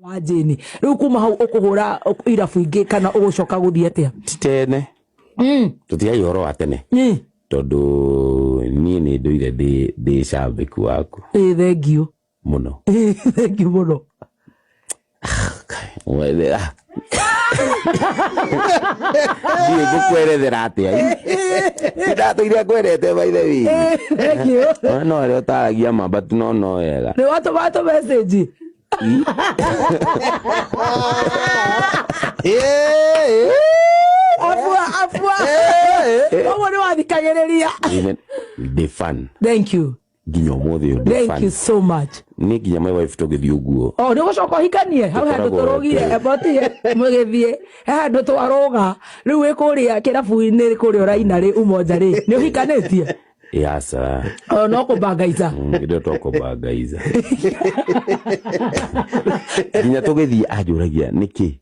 Wa Jane rĩu kuma hau ũkũhũra irabu ingĩ kana ũgũcoka gũthiĩ atĩa? Ti tene. Tũtiaria ũhoro wa tene. Tondũ niĩ nĩ ndũire ndĩ ndĩ cambĩki waku. Ĩ, thengiũ. Mũno. Ĩ, thengiũ mũno. Wethera. Ndiũĩ ngũkwerethera atĩa. Ndatũire ngwendete by the way. Thengiũ. No arĩa ũtaragia ma but no no wega. Nĩ watũma tũ message. Afua, afua. Koguo nĩ wathikagĩrĩria. Ndĩ fan. Thank you. Nginya ũmũthĩ ũyũ ndĩ Thank fan. you so much. Nĩ nginya my wife tũgĩthiĩ ũguo. O nĩ ũgũcoka ũhikanie hau handũ Tũkoragwo tũrũgire ebotie mũgĩthiĩ he handũ twarũga rĩu wĩ kũrĩa kĩrabu-inĩ kũrĩa ũraina rĩ umoja rĩ nĩ ũhikanĩtie? Yasa. O no kũbangaica. Ndio tũkũbangaica. Nginya tũgĩthiĩ anjũragia nĩkĩ.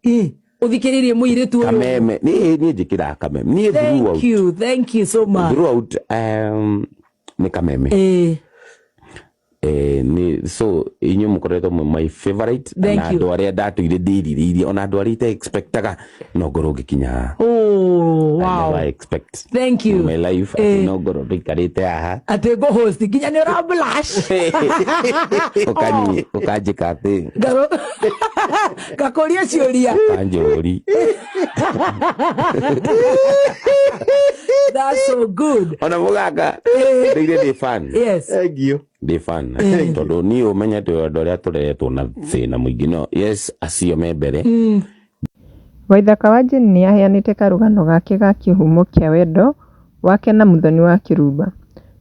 Ũthikĩrĩirie mũirĩtu ũyũ. Kameme. Niĩ niĩ njĩkĩraga kameme. Niĩ Thank throughout. you, thank you so much. Throughout nĩ kameme. Nĩ so inyuĩ mũkoretwo mwĩ my favorite. Thank na you. Andũ arĩa ndatũire ndĩrirĩirie ona andũ arĩa ite expectaga no ngorwo ngĩkinya haha. Oh, I wow. never expect Thank you. in my life atĩ no ngorwo tũikarĩte haha. Atĩ ngũ-host nginya nĩ ũra blush. Ũkanyi ũkanjĩka atĩ Ngakũria ciũria. Ũkanjũri. That's so good. Ona mũganga ndĩire ndĩ fan. Yes. Thank you. Ndĩ fan tondũ niĩ ũmenye atĩ andũ arĩa tũreretwo na thĩna mũingĩ no yes acio me mbere. Waithaka wa Jane nĩaheanĩte karũgano gake ga kĩhumo kĩa wendo wake na Muthoni wa Kĩrumba.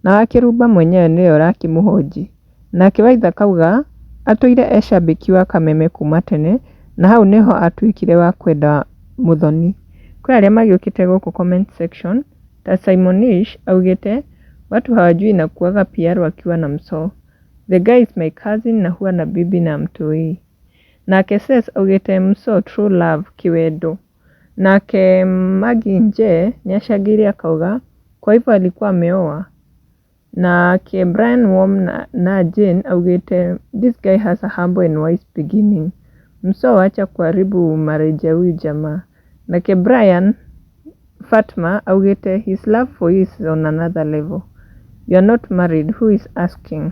Na wa Kĩrumba mwenyewe nĩwe ũrakĩmũhonji. Nake Waithaka auga atũire e cambĩki wa Kameme kuma tene na hau nĩho atuĩkire wa kwenda Muthoni. Kwĩ arĩa magĩũkĩte gũkũ comment section ta Simonish augĩte watu hawajui inakuwaga PR wakiwa na msoo. The guy is my cousin na huwa na bibi na mtoi. Nake Ses augĩte msoo true love kĩwendo. Nake Maggie Nje nĩacangĩire akauga kwa hivyo alikuwa ameoa. Nake Brian Wom na Jane augĩte this guy has a humble and wise beginning. Msoo wacha kuharibu marriage ya huyu jamaa. Nake Brian Fatma augĩte his love for you is on another level. You are not married, who is asking?